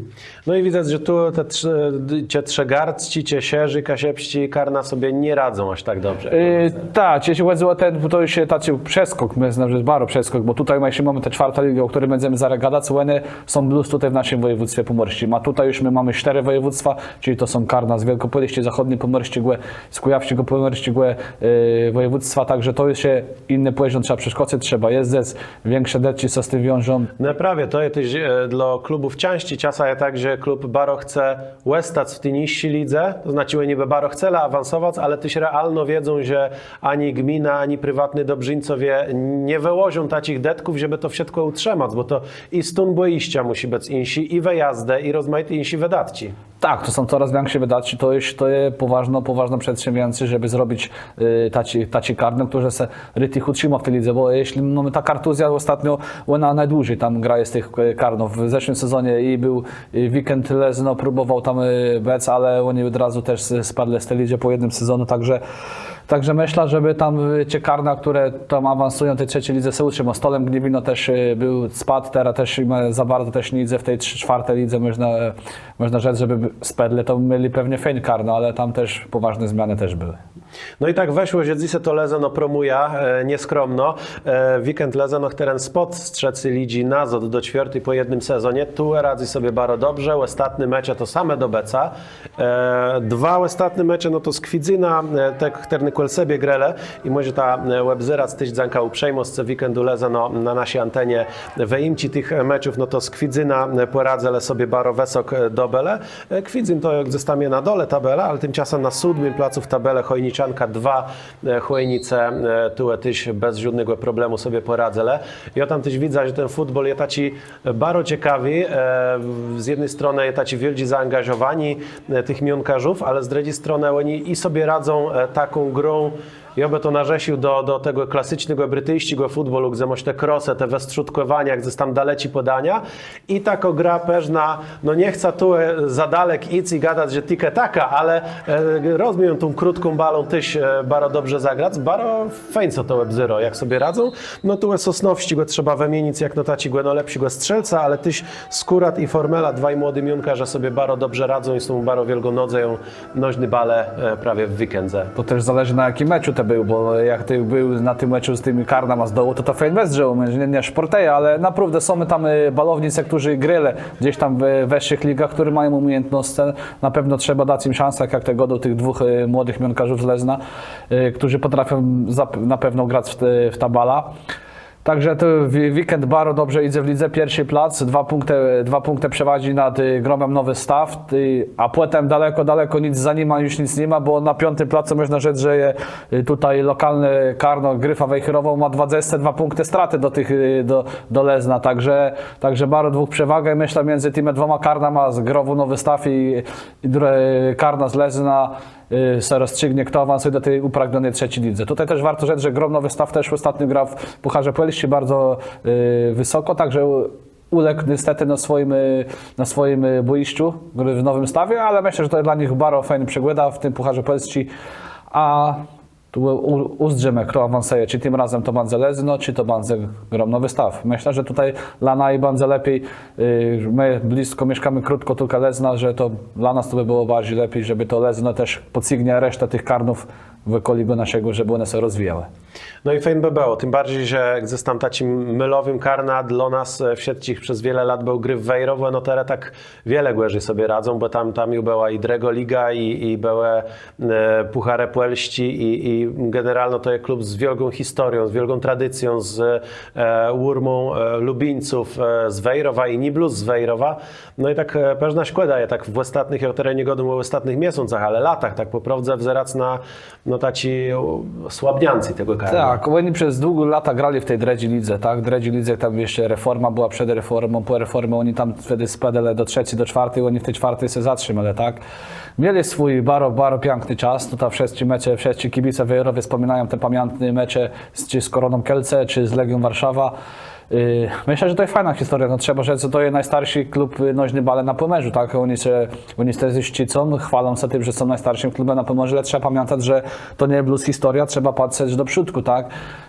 No i widzã, że tu te trze-, czë trzëgardzczé, czë szerzi kaszëbsczé karna sobie nie radzą aż tak dobrze. E, tak, jeżlë chòdzy ò ten, to ju je taczi przeskòk, më znómë, że je baro przeskòk, bò tutaj më jesz mómë tã czwartą ligã, ò chtërny bãdzemë zarô gadac, òne są blós tutaj w naszim wòjewództwie pòmòrsczim. A tutaj ju më mómë sztërë wòjewództwa, czëli to są karna z Wielkopòlsczi, Zachòdnopòmòrsczégò, z Kùjawsczégò, Pòmòrsczégò, e, wòjewództwa, tak że to ju je jiny pòzóm, trzeba przeskòczëc, trzeba jezdzëc, wikszé dëtczi, co z tim wiążą. No prawie, to je téż, e, dlô klubów cãżczi. Czasã je tak, że klub baro chce òstac w ti niższi lidze, to znaczi, òni bë baro chcelë awansowac, ale téż realno wiedzą, że ani gmina, ani priwatny dobrzińcowie nie wëłożą taczich dëtków, żebë to wszëtkò ùtrzëmac, bò to i stón bòjiszcza mùszi bëc jinszi, i wëjazdë, i rozmajité jinszé wëdôtczi. Tak, to są corôz wikszé wëdôtczi, to je, to je pòwôżné, pòwôżné przedsięwzięcie, żebë zrobic, e, taczé, taczé karno, chtërne sã rëchli ùtrzimô w ti lidze, bò jeżlë mómë tã Kartuzjã òstatno, òna nôdłëżi tam graje z tëch, e, karnów. W zeszłim sezonie i béł, e, Weekend Lezno, próbòwôł tam, e, bëc, ale òni òd razu téż s-, spadlë z ti lidżi pò jednym sezonie, tak że, tak że mëszlã, żebë tam, e, te karna, chtërne tam awansëją, ti trzecy lidze sã ùtrzimałë. Stolem Gniewino téż, e, béł, spôdł, terô téż jima za baro téż nie jidze w ti trz-, czwarti lidze, mòżna, mòżna rzec, żebë b-, spadlë, to mielë pewno fejn karno, ale tam téż pòwôżné zmianë téż bëłë. No i tak wëszło, że dzysô to Lezno promùjã, e, nieskromno. E, Weekend Lezno, chtëren spôdł z trzecy lidżi nazôd do czwiôrti pò jednym sezonie, tu radzy sobie baro dobrze. Òstatné mecze to same dobëca. E, dwa òstatné mecze, no to z Kwidzynã, e, te, chtërne kòl sebie grelë i mòżeta, e, òbzerac téż dzãka ùprzejmòscë Weekendu Lezno na naszi antenie wëjimczi tëch meczów, no to z Kwidzynã, e, pòradzëlë sobie baro wësok, e, dobëlë. E, Kwidzyn to gdzes tam je na dole tabelë, ale timczasã na sódmim placu w tabelë Chòjniczanka dwa, e, Chòjnice, e, tu téż bez żódnégò problemù sobie pòradzëlë. Jô tam téż widzã, że ten fùtbòl je taczi, e, baro cekawi. E, z jedny stronë je taczé wiôldżé zaangażowanié, e, tëch miónkarzów, ale z drëdżi stronë òni i sobie radzą, e, taką grą, Jô bë to narzesził do, do tegò klasycznégò britijsczégò fùtbòlu, gdze môsz te krosë, te wëstrzódkòwania, gdzes tam daleczi pòdania. I takô gra përznã, no nie chcã tu e, za dalek jic i gadac, że tiki-taka, ale e, rozmiejã tą krótką balą téż e, baro dobrze zagrac, baro fejn so to òbzérô, jak sobie radzą. No tu e Sosnowsczégò trzeba wëmienic jakno taczégò nôlepszégò strzélca, ale téż Skórat i Formela, dwaj młodi miónkarze sobie baro dobrze radzą i są baro wiôlgą nôdzeją nożny balë e, prawie w weekendze. To téż zależi, na jaczim meczu të béł, bò jak të béł na tim meczu z tima karnama z dołu, to to fejn wëzdrzało, mòże nié, nié szpòrtëje, ale naprôwdã są tam e, balownicë, chtërny grelë gdzes tam we wëższich ligach, chtërny mają ùmiejãtnoscë. Na pewno trzeba dac jim szansã, jak të gôdôł, tëch dwùch e, młodëch miónkarzów z Lezna, e, chtërny pòtrafią zap- na pewno grac w, te, w tã balã. Tak że to wi- weekend baro dobrze jidze w lidze, pierszi plac, dwa pùnktë, dwa pùnktë przewôdżi nad e, Gromã Nowy Staw, e, a pòtemù dalekò, dalekò nick za nima, ju nick ni ma, bò na piątim placu mòżna rzec, że je e, tutaj lokalné karno Gryfa Wejherowo mô dwadzesce dwa pùnktë stratë do tëch, e, do, do Lezna, tak że, tak że baro długô przewaga i mëszlã midzë tima dwùma karnama z Growù Nowy Staw i, i dru- karna z Lezna e, sã rozstrzignie, chto awansëje do ti ùpragniony trzecy lidze. Tutaj téż wôrt rzec, że Grom Nowy Staw téż òstatno grôł w Pùcharze Pòlsczi baro e, wësok, tak że ù- ùlégł niestetë na swòjim, e, na swòjim e, bòjiszczu gry w Nowim Stawie, ale mëszlã, że to dlô nich baro fejn przigòda w tim Pùcharze Pòlsczi. A tu ù- ùzdrzimë, chto awansëje, czë tim razã to bãdze Lezno, czë to bãdze Grom Nowy Staw. Mëszlã, że tutaj dlô naju bãdze lepi, e, më blëskò mieszkómë, krótkò, tëlkò Lezna, że to dlô nas to bë bëło barżi lepi, żebë to Lezno téż pòcygnie resztã tëch karnów w òkòlégò naszégò, żebë òne sã rozwijałë. No i fejn bë bëło, tim barżi, że gdzes tam taczim môlowim karnã dlô nas e, wszëtczich przez wiele lat béł Gryf Wejrowò, no terô tak wiele gòrzi sobie radzą, bò tam, tam ju bëła i drëgô liga, i, i bëłë e, Pùcharë Pòlsczi, i, i generalno to je klub z wiôlgą historią, z wiôlgą tradicją, z e, ùrmą e, lubińców e, z Wejrowa i nié blós z Wejrowa. No i tak e, përznã szkòda je tak w òstatnëch, jô terô nie gôdóm ò òstatnëch miesącach, ale latach, tak pò prôwdze wzerac na no, taczé słabniãcé tegò karna. Tak, òni przez długé lata grelë w ti drëdżi lidze, tak? Drëdżi lidze, tam jesz reforma bëła, przed reformą, pò reformie, òni tam tedë spôdelë do trzecy, do czwiôrti, òni w ti czwiôrti sã zatrzimelë, tak? Mielë swój baro, baro piãkny czas, to tam wszëtczé mecze, wszëtcë kibice w Wejrowie wspòminają te pamiãtné mecze z, czë z Kòroną Kielce, czë z Legią Warszawa. E, mëszlã, że to je fejnô historiô. No, trzeba rzec, że to je nôstarszi klub e, nożny balë na Pòmòrzu, tak? Òni sã, òni sã téż szczycą, chwôlą sã tim, że są nôstarszim klubã na Pòmòrzu, ale trzeba pamiãtac, że to nié blós historiô, trzeba patrzec do przódkù, tak?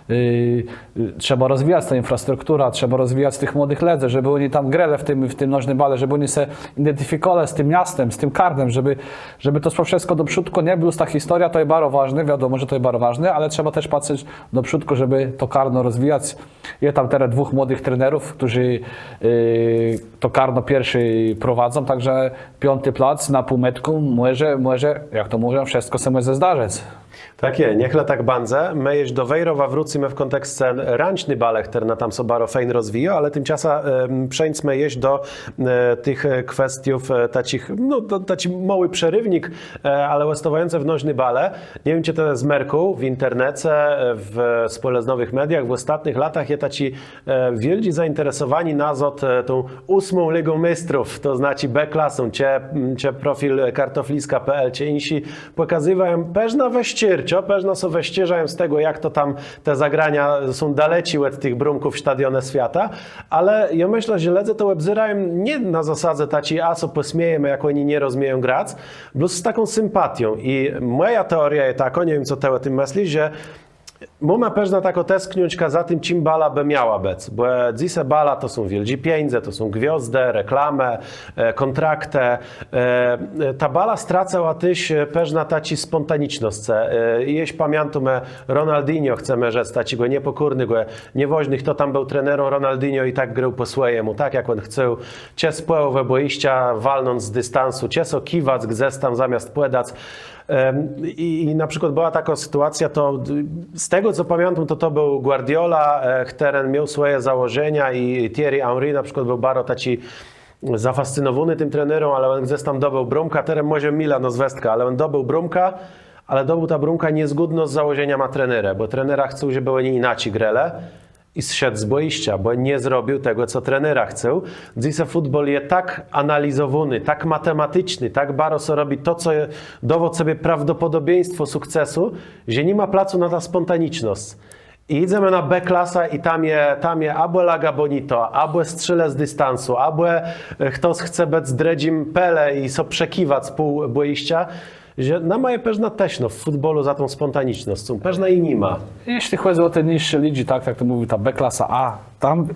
E, e, trzeba rozwijac tã infrastrukturã, trzeba rozwijac tëch młodëch lëdzy, żebë òni tam grelë w tim, w tim nożnym bale, żebë òni sã identifikòwelë z tim miastã, z tim karnã, żebë, żebë to szło wszëtkò do przódkù, nié blós ta historiô, to je baro wôżné, wiadomò, że to je baro wôżné, ale trzeba téż patrzec do przódkù, żebë to karno rozwijac. Je tam terô dwóch młodëch trenerów, chtërny e, to karno pierszi prowadzą, tak że piąti plac na półmetkù mòże, mòże, jak to mówią, wszëtkò sã mòże zdarzëc. Tak je, niech le tak bãdze. Më jesz do Wejrowa wrócymë w kònteksce rãczny balë, chtërna tam sã baro fejn rozwijô, ale timczasã e, przeńdzmë jesz do e, tëch e, kwestiów e, taczich, no, to, taczi môłi przeriwnik, e, ale òstôwającë w nożny balë. Nie wiém, czë të to zmerkôł w internece, e, w spòlëznowëch mediach, w òstatnëch latach je taczé e, wiôldżé zainteresowanié nazôd e, tą ósmą Ligą Méstrów, to znaczi B klasą, czë, m, czë profil kartofliska pe el, czë jinszi, pòkazywają përznã wëszczérczô, përznã sã wëszczérzają z tegò, jak to tam te zagrania są daleczi òd tëch brómków stadione swiata, ale jô mëszlã, że lëdze to òbzérają nié na zasadze taczi, a sã pòsmiejemë, jak òni nie rozmieją grac, blós z taką sympatią. I mòja teòriô je takô, nie wiém, co të ò tim mëslisz, że mómë përznã taką teskniączkã za tim, czim bala bë miała bëc, bò dzysô bala to są wiôldżé pieniãdze, to są gwiôzdë, reklamë, e, kòntraktë. E, e, ta bala stracëła téż e, përznã taczi spòntanicznoscë. E, jesz pamiãtómë Ronaldinho, chcemë rzec, taczégò niepòkórnégò, niewôżné, chto tam béł trenerã, Ronaldinho i tak grôł pò swòjémù, tak jak òn chcôł, czë z pòłowë bòjiszcza walnąc z distansu, czë sã kiwac gdzes tam zamiast pòdac. Em, i, I na przikłôd bëła takô sytuacjô, to d- z tegò, co pamiãtóm, to to béł Guardiola, e, chtëren miôł swòje założenia i Thierry Henry na przikłôd béł baro taczi zafascynowóny tim trenerã, ale òn gdzes tam dobéł brómkã, terô mòże milô nôzwëska, ale òn dobéł brómkã, ale dobéł tã brómkã niezgódno z założeniama trenera, bò trenera chcôł, żebë òni jinaczi grelë. i zszedł z bòjiszcza, bò nie zrobił tegò, co trenera chcôł. Dzysô fùtbòl je tak analizowóny, tak matematiczny, tak baro sã robi to, co dôwô sobie prawdopòdobieństwò sukcesu, że ni ma placu na tã spòntanicznosc. I jidzemë na B klasã i tam je, tam je abò Laga Bonito, abò strzélë z distansu, abò e, chtos chce bëc drëdżim Pele i sã przekiwac pół bòjiszcza, że nama je përznã teskno w fùtbòlu za tą spòntanicznoscą, përznã i ni ma. Jeżlë chòdzy ò te niższé lidżi, tak, tak to mówi ta B klasa A, tam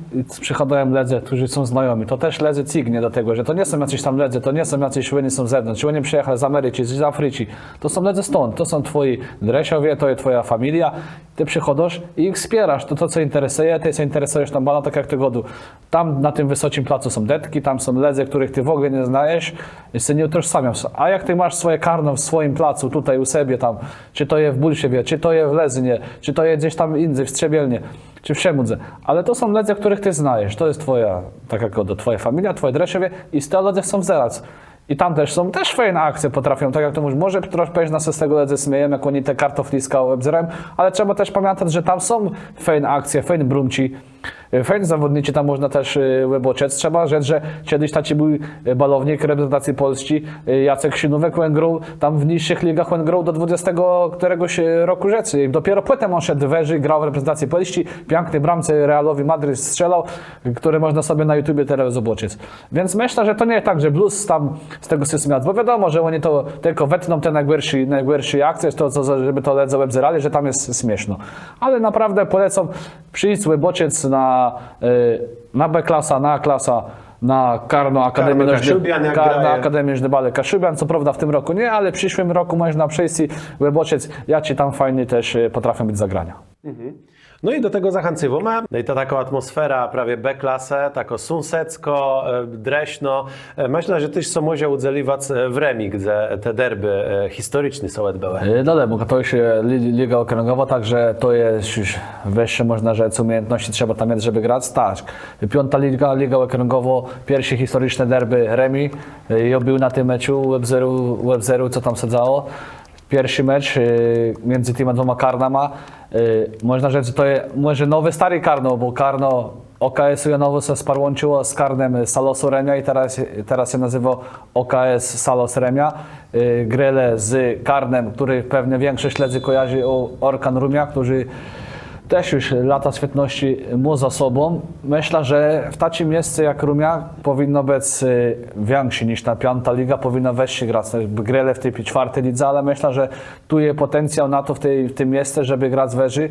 przëchôdają lëdze, którzy są znajomi. To téż lëdzy cygnie do tegò, że to nie są jacys tam lëdze, to nie są jacys, òni są z zewnątrz, òni przëjachelë z Americzi, z Africzi. To są lëdze stąd, to są twòji drëszowie, to je twòja familiô. Të przëchôdôsz i jich wspiérôsz, to, to co interesëje, të sã interesëjesz tą balą, tak jak të gôdôł. Tam na tim wësoczim placu są dëtczi, tam są lëdze, których të w ògle nie znajesz, i sã nie ùtożsamiôsz. A jak të môsz swòje karno w swòjim placu, tutaj ù sebie tam, czë to je w Bólszewie, czë to je w Lëzënie, czë to je gdzes tam jindze, w Strzebielnie, czë w Szemùdze. Ale to są lëdze, których të znajesz, to je twòja, tak jak gôdôł, twòja familiô, twòji drëszowie i z tegò lëdze chcą wzerac. I tam téż są, téż fejn akcje pòtrafią, tak jak to mówisz, mòże trochã pewno sã z tegò lëdze smieją, jak òni te kartofliska òbzérają, ale trzeba téż pamiãtac, że tam są fejn akcje, fejn brómczi, e, fejn zawòdnicë, tam mòżna téż e, òbôczëc. Trzeba rzec, że czedës taczi béł e, balownik reprezentacje Pòlsczi, e, Jacek Szynówek, òn grôł tam w niższich ligach, òn grôł do dwadzestégò chtërnastégò rokù żëcô. I dopiérze pòtemù òn szedł wëżi, grôł w reprezentacje Pòlsczi, piãkné brómce Realowi Madryt strzélôł, chtërne mòżna sobie na YouTubie terô òbôczëc. Wiãc mëszlã, że to nie je tak, że blós tam z tegò sã smiôł, bò wiadomò, że òni to tëlkò wëtną te nôgòrszé, nôgòrszé akcje, to, co, żebë to lëdze òbzérelë, że tam je smiészno. Ale naprôwdã pòlecóm przińc, òbôczëc na, e, na B klasã, na A klasã, na karno Akademii Nożny-, karno Akademii Nożny-Balë Kaszubian. Co prôwda w tim rokù nié, ale w przëszłim rokù mòżna przińc i òbôczëc, jaczé tam fejné téż e, pòtrafią bëc zagrania. No i do tegò zachãcywómë. No i to takô atmòsfera prawie B klasë, takô sąsedzkô, e, drëszno. E, mëszlã, że téż sã mòże ùdzeliwac e, w Rëmi, gdze te derbë e, historiczné sã òdbëłë. E, no ale, bò to ju je li-, liga òkrãgòwô, tak że to je ju wëższé, mòżna rzec, ùmiejãtnoscë trzeba tam miec, żebë grac. Tak. Piątô liga, liga òkrãgòwô, pierszé historiczné derbë Rëmi. E, jô béł na tim meczu, òbzérôł, òbzérôł, co tam sã dzało. Pierszi mecz e, midzë tima dwùma karnama. E, mòżna rzec, że to je mòże nowé, stôré karno, bò karno O K S-u Janowò sã sparłãczëło z karnã Salosu Rëmiô i terô, terô sã nazéwô O K S Salos Rëmiô. E, grelë z karnã, chtëren pewno wikszosc lëdzy kòjarzi, Ò-, Òrkan Rëmiô, chtëren téż ju lata swiétnoscë mô za sobą. Mëszlã, że w taczim miesce jak Rëmiô pòwinno bëc e, wikszé niż ta piątô liga, pòwinno wëżi grac. Grelë w ti pi-, czwiôrti lidze, ale mëszlã, że tu je pòtencjôł na to w ti, w tim miesce, żebë grac wëżi.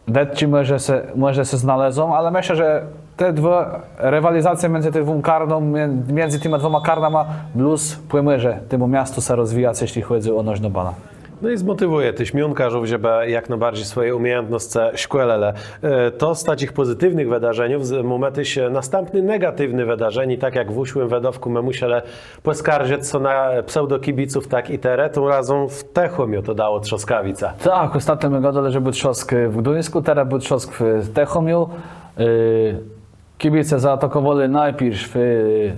Dëtczi mòże sã, mòże sã znalézą, ale mëszlã, że te dwie, riwalizacjô midzë tima dwùma karnama, midzë tima dwùma karnama, blós pòmòże temù miastu sã rozwijac, jeżlë chòdzy ò nożną balã. No i zmòtiwùje téż miónkarzów, żebë jak nôbarżi swòje ùmiejãtnoscë szkòlëlë. E, to z taczich pòzytiwnëch wëdarzeniów z-, mómë téż e, nôstãpné negatiwné wëdarzenié, tak jak w ùszłim wëdôwkù më mùszelë pòskarżëc sã na pseudokibiców, tak i terô, tim razã w Tëchòmiu to dało trzôskawicã. Tak, òstatno më gôdelë, że béł trzôsk w Gduńskù, terô béł trzôsk w Tëchòmiu. E, kibice zaatakòwelë nôpierwi e,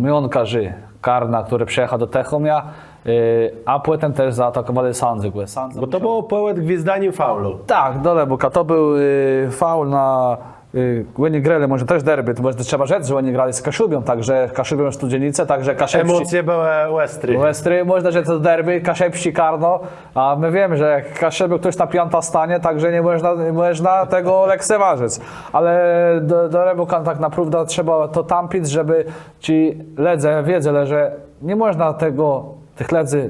miónkarzi karna, chtëren przëjachôł do Tëchòmia, e, a pòtemù téż zaatakòwelë sãdzégò. Sãdza... Bò to bëło pò òdgwizdanim faùlu. Tak, do Lëbòka. To béł e, faùl na Y, òni grelë, mòże téż derbë, to mòże trzeba rzec, że òni grelë z Kaszubią, tak że Kaszubią, Studzienice, tak że kaszëbsczi... Emòcje bëłë òstré. Òstré, mòżna rzec, to derbë, kaszëbsczé karno, a më wiémë, że jak Kaszëbóm chtos tã piątą stónie, tak że nie mòżna, nie mòżna tegò lekceważëc. Ale do, do Lëbòka tak naprôwdã trzeba to tãpic, żebë ti lëdze wiedzelë, że nie mòżna tegò, tëch lëdzy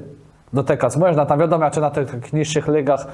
dotëkac. Mòżna tam, wiadomò, czë na tëch, tëch niższich ligach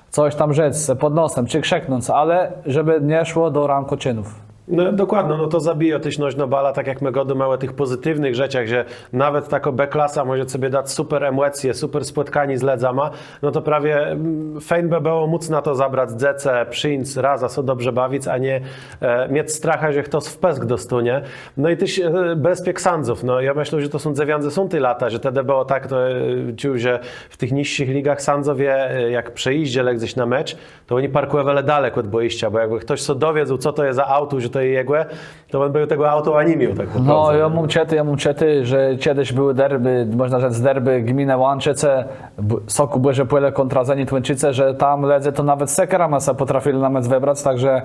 cos tam rzec, pòd nosã, czë krziknąc, ale żebë nie szło do rãkòczënów. No, dokładno, no to zabijô téż nożną balã, tak jak më gôdómë ò tëch pòzytiwnëch rzeczach, że nawet takô B klasa mòże sobie dac super emòcje, super spòtkanié z lëdzama, no to prawie mm, fejn bë bëło móc na to zabrac dzecë, przińc, razã sã dobrze bawic, a nié e, miec stracha, że chtos w pësk dostónie. No i téż e, bezpiek sãdzów. No, jô mëszlã, że to są dzewiãcdzesąté lata, że tedë bëło tak, to e, czuł, że w tëch niższich ligach sãdzowie, e, jak przëjéżdżelë gdzes na mecz, to òni parkòwelë dalek òd bòjiszcza, bò jakbë chtos sã dowiedzôł, co to je za auto, że jegò, to òn bë tegò aùta ani miôł, tak pò prôwdze. No, jô móm czëté, jô móm czëté, że czedës bëłë derbë, mòżna rzec derbë gminë Łãczëce, b-, Sokół Bòżé Pòle kòntra Zenit Łãczëce, że tam lëdze to nawet z sekerama sã pòtrafilë na mecz wëbrac, tak że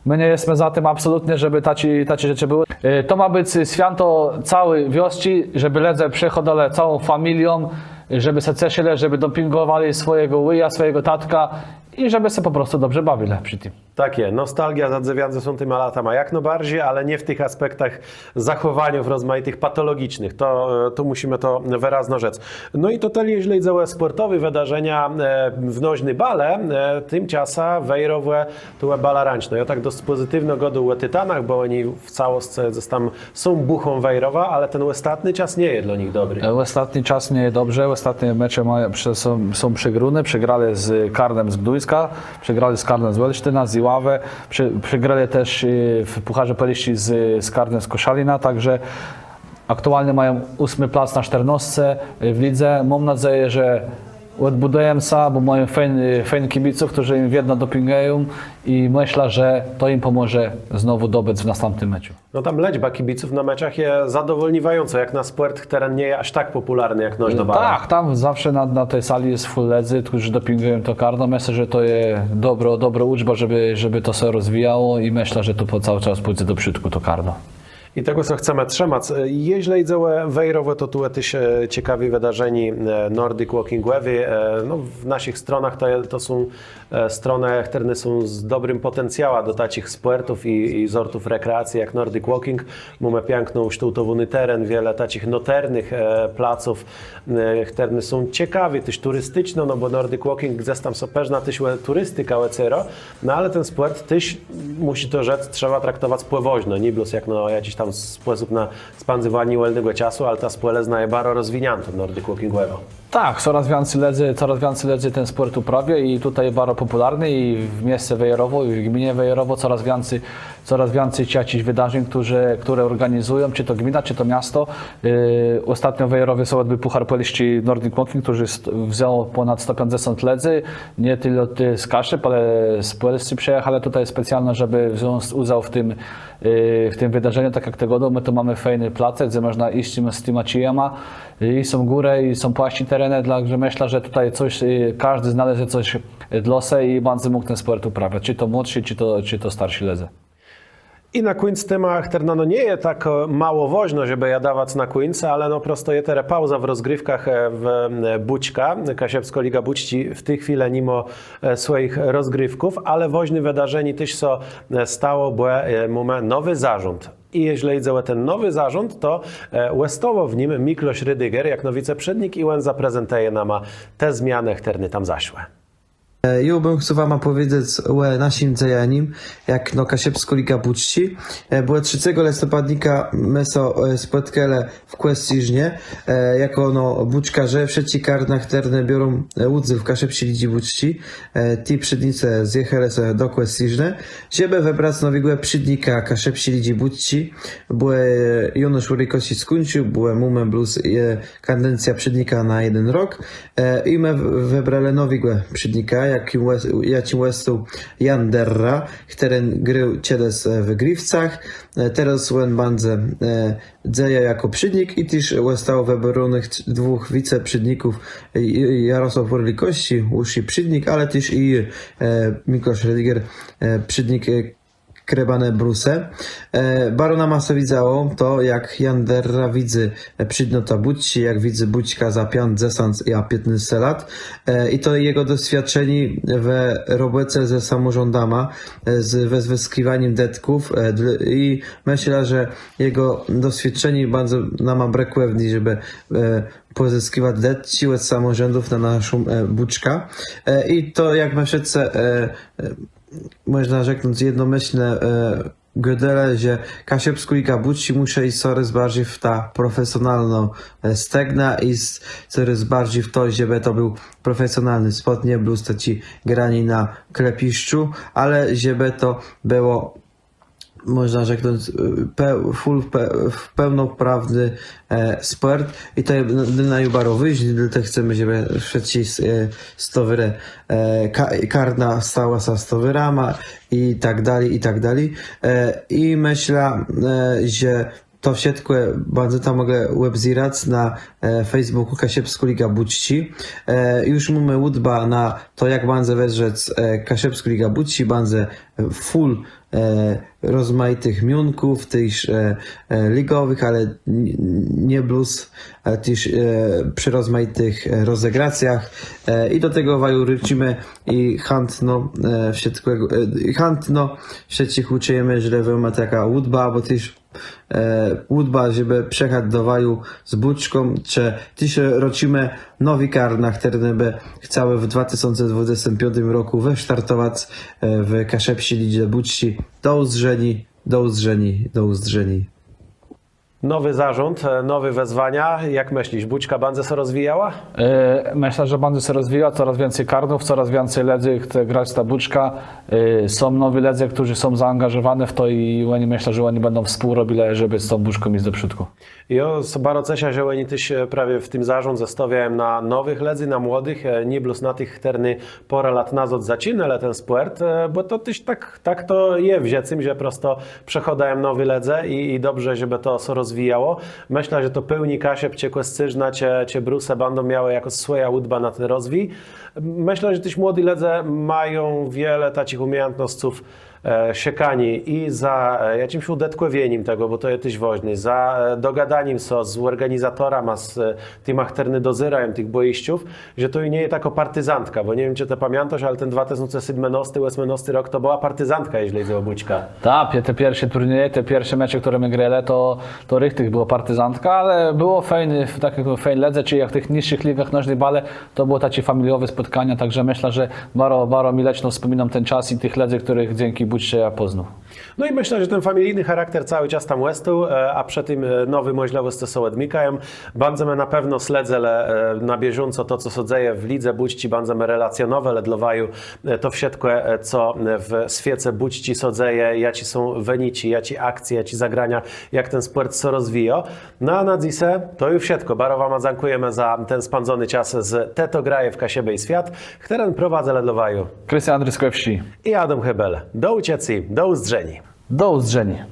më nie jesmë za tim absolutnie, żebë taczé, taczé rzeczë bëłë. E, to mô bëc swiãto całi wiosczi, żebë lëdze przëchôdalë całą familią, żebë sã ceszëlë, żebë dopingòwelë swòjégò wùja, swòjégò tatka i żebë sã pò prostu dobrze bawilë przë tim. Tak je, nostalgiô za dzewiãcdzesątima latama jak nôbarżi, ale nié w tëch aspektach zachòwaniów rozmajitëch patologicznëch. To, e, tu mùszimë to wërazno rzec. No i to tëli, jeżlë jidze ò spòrtowé wëdarzenia, e, w nożny balë, e, timczasã Wejrowò, tu bala rãcznô. Jô tak dosc pòzytiwno gôdóm ò Titanach, bò òni w całoscë gdzes tam są bùchą Wejrowa, ale ten òstatny czas nie je dlô nich dobri. E, òstatny czas nie je dobrze. Òstatné mecze mają, prze-, są, są przegróné. Przegrelë z Karnem z Gduńska, przegrelë z Karnem z Òlsztina, z Iławë. Prze-, przegrelë téż, e, w Pùcharze Pòlsczi z, z Karnem z Kòszalëna. Tak że aktualnie mają ósmi plac na sztërnôstce, e, w lidze. Móm nôdzejã, że òdbùdëją sã, bò mają fejn-, e, fejn kibiców, chtërny jim wiedno dopingùją i mëszlã, że to jim pòmòże znowù dobëc w nastãpnym meczu. No tam lëczba kibiców na meczach je zadowòlniwającô, jak na spòrt, chtëren nie je jaż tak pòpùlarny jak nożnô bala. Tak, tam zawsze na, na ti sali je fùl lëdzy, chtërny dopingùją to karno. Mëszlã, że to je dobrô, dobrô ùczba, żebë, żebë to sã rozwijało i mëszlã, że to pò całi czas pùdze do przódkù to karno. I tegò sã chcemë trzëmac. E, jeżlë jidze ò Wejrowò, to tu téż, e, cekawé wëdarzenié, e, Nordic Walkingòwé. E, no, w naszich stronach to je, to są e, stronë, chtërne są z dobrim pòtencjałã do taczich spòrtów i, i zortów rekreacje jak Nordic Walking. Mómë piãkno ùsztôłtowóny teren, wiele taczich nôtërnëch, e, placów, e, chtërne są cekawé, téż turisticzno, no bò Nordic Walking gdzes tam sã përznã téż ò turistikã òpiérô, no ale ten spòrt téż, mùszi to rzec, trzeba traktowac pòwôżno, nié blós jak, no, jaczis tam spòsób na spãdzywanié wòlnégò czasu, ale ta spòlëzna je baro rozwiniãtô Nordic Walkingòwô. Tak, corôz wiãcy lëdzy, corôz wiãcy lëdzy ten spòrt ùprôwiô i tutaj baro pòpùlarny i w miesce Wejrowò, i w gminie Wejrowò corôz wiãcy, corôz wiãcy jaczich wëdarzeń, chtërne, chtërne òrganizëją, czë to gmina, czë to miasto. E, òstatno w Wejrowie sã òdbéł Pùchar Pòlsczi Nordic Walking, chtëren st-, wzął pònad sto piãcdzesąt lëdzy, nié tëli, e, z Kaszëb, ale z Pòlsczi przëjachelë tutaj specjalno, żebë wząc ùdzôł w tim, e, w tim wëdarzenim, tak jak të gôdôł, më tu mómë fejné place, gdze mòżna jic z tima, z tima czijama, i są górë, i są płasczé terenë, tak że mëszlã, że tutaj cos, e, kòżdi znalezë cos, e, dlô se i bãdze mógł ten spòrt ùprôwiac, czë to młodszi, czë to, czë to starszi lëdze. I na kùńc téma, chtërna, no, nie je tak, e, mało wôżnô, żebë jã dawac na kùńc, ale, no, prosto je terô pauza w rozgriwkach, e, w, e, bùczkã. Kaszëbskô Liga Bùczczi w ti chwilë ni mô, e, swòjich rozgriwków, ale wôżné wëdarzenié téż sã, e, stało, bò, e, mómë nowi zarząd. I jeżlë jidze ò ten nowi zarząd, to, e, òstôł w nim Miklosz Rediger jakno wiceprzédnik i òn zaprezentëje nama te zmianë, chtërne tam zaszłë. E, jô bëm chcôł wama pòwiedzec ò naszim dzejanim, jakno Kaszëbskô Liga Bùczczi. E, bò trzecégò lëstopadnika më sã, e, spòtkelë w Kòscérznie, e, jakno, no, bùczkôrze, wszëtczé karna, chtërne biorą, e, ùdzél w Kaszëbsczi Lidze Bùczczi, e, ti przédnicë zjachelë sã do Kòscérznë, żebë wëbrac nowégò przédnika Kaszëbsczi Lidżi Bùczczi, bò, e, Janusz Òrlikòwsczi skùńcził, bò mómë blós, e, kadencjã przédnika na jeden rok, e, i më w-, wëbrelë nowégò przédnika, jaczim òs-, jaczim òstôł Jan Derra, chtëren grôł czedës, e, w Grifcach, e, terôz òn bãdze, e, dzejôł jakno przédnik i téż òstało wëbrónëch trz-, dwóch wiceprzédników, e, Jarosłôw Òrlikòwsczi, ùszłi przédnik, ale téż i, e, Miklosz Rediger, e, przédnik, e, Krëbanë Brusë. E, baro nama sã widzało to, jak Jan Derra widzy, e, przińdnotã bùczczi, jak widzy bùczkã za piãc, dzesãc i a piãtnôsce lat. E, i to jegò doswiôdczenié w robòce ze samòrządama, e, z wëzwëskiwanim dëtków, e, dl-, i mëszlã, że jegò doswiôdczenié baro nama brëkùje, żebë, e, pòzëskiwac dëtczi òd samòrządów na naszą, e, bùczkã. E, i to, jak më wszëtcë, e, e, mòżna rzeknąc, jednomëslno, e, gôdelë, że Kaszëbskô Liga Bùczczi mùszi jic corôz barżi w tã profesjonalną, e, stegnã i s-, corôz barżi w to, żebë to béł profesjonalny spòrt, nié blós taczé granié na klepiszczu, ale żebë to bëło mòżna rzeknąc, e, pe-, full, pe-, w pełnoprawny, e, spòrt. I to je n-, dlô naju baro wôżné, dlôte chcemë, żebë wszëtczé s-, e, stowôrë, e, ka-, karna stałë sã stowôrama i tak dali, i tak dali. E, i mëszlã, e, że to wszëtkò bãdzeta mòglë òbzerac na, e, Facebookù Kaszëbskô Liga Bùczczi. E, ju mómë ùdbã na to, jak bãdze wëzdrzec, e, Kaszëbskô Liga Bùczczi, bãdze full, e, rozmajitëch miónków, téż, e, e, ligòwëch, ale n-, n-, nié blós, ale téż, e, przë rozmajitëch, e, rozegracjach. E, i do tegò waju rôczimë i chãtno, e, wszëtkò, e, i chãtno wszëtczich ùczëjemë, że mómë taką ùdbã, bò téż e, ùdbã, żebë przëjachac do waju z bùczką, czë téż rôczimë nowé karna, chtërne bë chcałë w dwa tësące dwadzestim piątim rokù wësztartowac, e, w Kaszëbsczi Lidze Bùczczi. Do ùzdrzeniô, do ùzdrzeniô, do ùzdrzeniô. Nowi zarząd, e, nowé wëzwania. Jak mëslisz, bùczka bãdze sã rozwijała? E, mëszlã, że bãdze sã rozwijała, corôz wicy karnów, corôz wicy lëdzy chce grac w tã bùczkã. Y, są nowi lëdze, którzy są zaangażowani w to i òni, mëszlã, że òni bãdą współrobilë, żebë z tą bùczką jic do przódkù. Jô sã baro ceszã, że òni téż, e, prawie w tim zarządze stôwiają na nowëch lëdzy, na młodëch, e, nié blós na tëch, chtërny pôrã lat nazôd zaczinelë ten spòrt, e, bò to téż tak, tak to je w żëcym, że prosto przëchôdają nowi lëdze i, i dobrze, żebë to sã rozwijało. Mëszlã, że to pôłnié Kaszëb, czë Kòscérzna, czë, czë Brusë bãdą miałë jakąs swòjã ùdbã na ten rozwij. Mëszlã, że téż młodi lëdze mają wiele taczich ùmiejãtnosców, e, szëkaniô i za, e, jaczims ùdëtkòwienim tegò, bò to je téż wôżné, za, e, dogadanim sã z òrganizatorama, z, e, tima, chtërny dozérają tëch bòjiszczów, że to ju nie je takô partizantka, bò nie wiém, czë të pamiãtôsz, ale ten dwa tësące sétmënôsti, òsmënôsti rok to bëła partizantka, jeżlë jidze ò bùczkã. Tak, te, te pierszé turnieje, te pierszé mecze, chtërne më grelë, to, to richtich bëła partizantka, ale bëło fejn, tak jak fejn lëdze, czë jak w tëch niższich ligach nożny balë, to bëłë taczé familiowé spòtkania, tak że mëszlã, że baro, baro mile wspòminóm ten czas i tëch lëdzy, chtërnëch dzãczi bùczce jô pòznôł. No i mëszlã, że ten familijny charakter całi czas tam òstôł, e, a przë tim, e, nowé mòżlëwòscë sã òdmikają. Bãdzemë na pewno sledzëlë, e, na bieżąco to, co sã dzeje w lidze bùczczi, bãdzemë relacjonowelë dlô waju, e, to wszëtkò, e, co w swiece bùczczi sã dzeje, jaczé są wëniczi, jaczé akcje, jaczé zagrania, jak ten spòrt sã rozwijô. No a na dzysô to ju wszëtkò. Baro wama dzãkùjemë za ten spãdzony czas z Të to graje w Kaszëbë i Swiat, chtëren prowadzëlë dlô waju Krystian Andryskòwsczi i Adóm Hébel. Do ùczëcô, do ùzdrzeniô. Do ùzdrzeniô.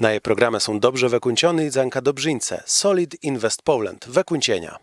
Naje programë są dobrze wëkùńczoné i dzãka dobrzińcë Solid Invest Poland. Wëkùńczenia.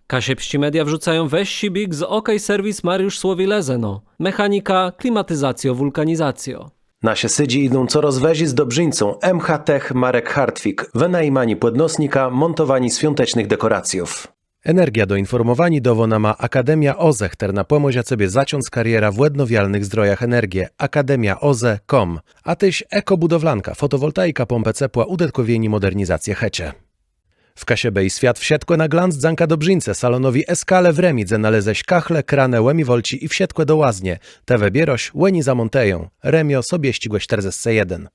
Kaszëbsczé media wrzucają wëższi bieg z OK Serwis Mariusz Słowi, Lëzëno. Mechanika, klimatizacjô, wùlkanizacjô. Nasze zasãdżi jidą corôz wëżi z dobrzińcą M H Tech Marek Hartwig. Wënajmanié pòdnosnika, mòntowanié swiątecznëch dekòracjów. Energiã do infòrmòwaniô dôwô nama Akademia OZE, chtërna pòmòże cebie zacząc karierã w òdnowialnëch zdrojach energie. Akademia O Z E com. A téż Ekobudowlanka, fòtowòltaika, pómpë cepła, ùdëtkòwienié, mòdernizacje chëczë. W Kaszëbë i Swiat wszëtkò na glanc dzãka dobrzińcë, salonowi Eskale w Rëmi, dze nalézesz kachle, kranë, ùmiwalczi i wszëtkò do łaznie. Të wëbiérôsz, òni zamòntëją. Rëmiô, Sobiesczégò sztërdzescë jeden.